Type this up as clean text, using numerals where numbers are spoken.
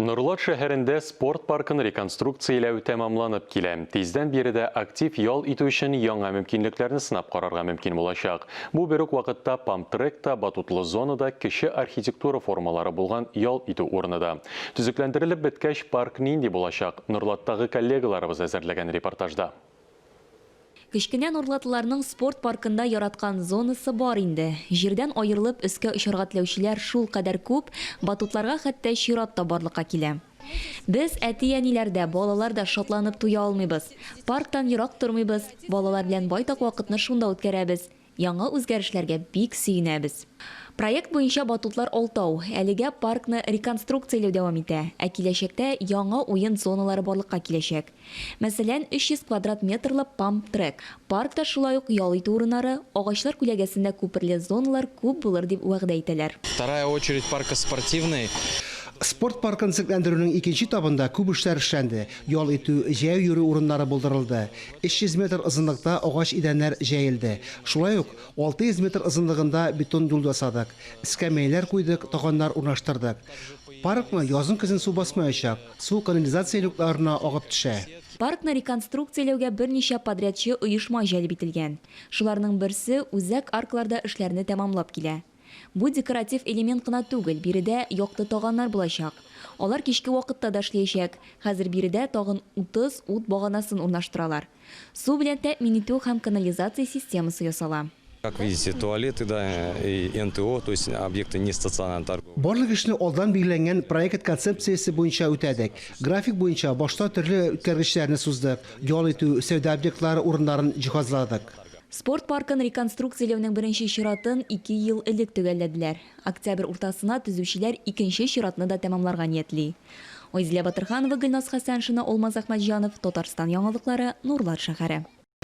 Нурлат шәһәрендә спорт паркын реконструкцияләү тәмамланып килә. Тиздән биредә актив ял итү өчен яңа мөмкинлекләрне сынап карарга мөмкин булачак. Бу бер үк вакытта памп-трек та, батутлы зона да, кече архитектура формалары булган ял итү урыны да. Төзекләндерелеп беткәч, парк нинди булачак? Нурлаттагы коллегаларыбыз әзерләгән репортажда. Кечкенә нурлатлыларның спорт паркында яраткан зонасы бар инде. Җирдән аерылып өскә очарга теләүчеләр шулкадәр күп, батутларга хәтта чират та барлыкка килә. Без, әти-әниләр дә, балалар да шатланып туя алмыйбыз. Парктан ерак тормыйбыз, балалар белән байтак вакытны шунда үткәрәбез. Яңа үзгәрешләргә бик сөенәбез. Проект буенча батутлар алтау. Әлегә паркны реконструкцияләү дәвам итә, ә киләчәктә яңа уен зоналары барлыкка киләчәк. Мәсәлән, 300 квадрат метрлы памп-трек. Паркта шулай ук ял итү урыннары, агачлар күләгәсендә күперле зоналар күп булыр дип вәгъдә итәләр. Вторая очередь парка Спортивный. Спорт паркын төзекләндерүнең икенче этабында күп эшләр эшләнде, ял итү, җәяү йөрү урыннары булдырылды. 300 метр озынлыкта агач идәннәр җәелде. Шулай ук 600 метр озынлыгында бетон юл ясадык, эскәмияләр куйдык, таганнар урнаштырдык. Паркны язын-көзен су басмаячак, су канализация люкларына агып төшә. Паркны реконструкцияләүгә берничә подрядчы оешма җәлеп ителгән. Шуларның берсе үзәк аркларда эшләрне тәмамлап килә. Бу декоратив элемент кына түгел, биредә якты таганнар булачак. Алар кичке вакытта да эшләячәк. Хәзер биредә тагын 30 ут баганасын урнаштыралар. Су белән тәэмин итү һәм канализация системасы ясала. Как видите, туалеты, да, и НТО, то есть объекты не стационарной торговли. Барлык эшне алдан билгеләнгән проект концепциясе буенча үтәдек. График буенча башта төрле үткәргечләрне суздык, ял итү, сәүдә объектлары урыннарын җиһазладык. Спорт паркын реконструкцияләүнең беренче чиратын ике ел элек төгәлләделәр. Октябрь уртасына төзүчеләр икенче чиратны да тәмамларга ниятли. Айзилә Батырханова, Гөлназ Хәсәншина, Алмаз Әхмәтҗанов, Татарстан яңалыклары, Нурлат шәһәре.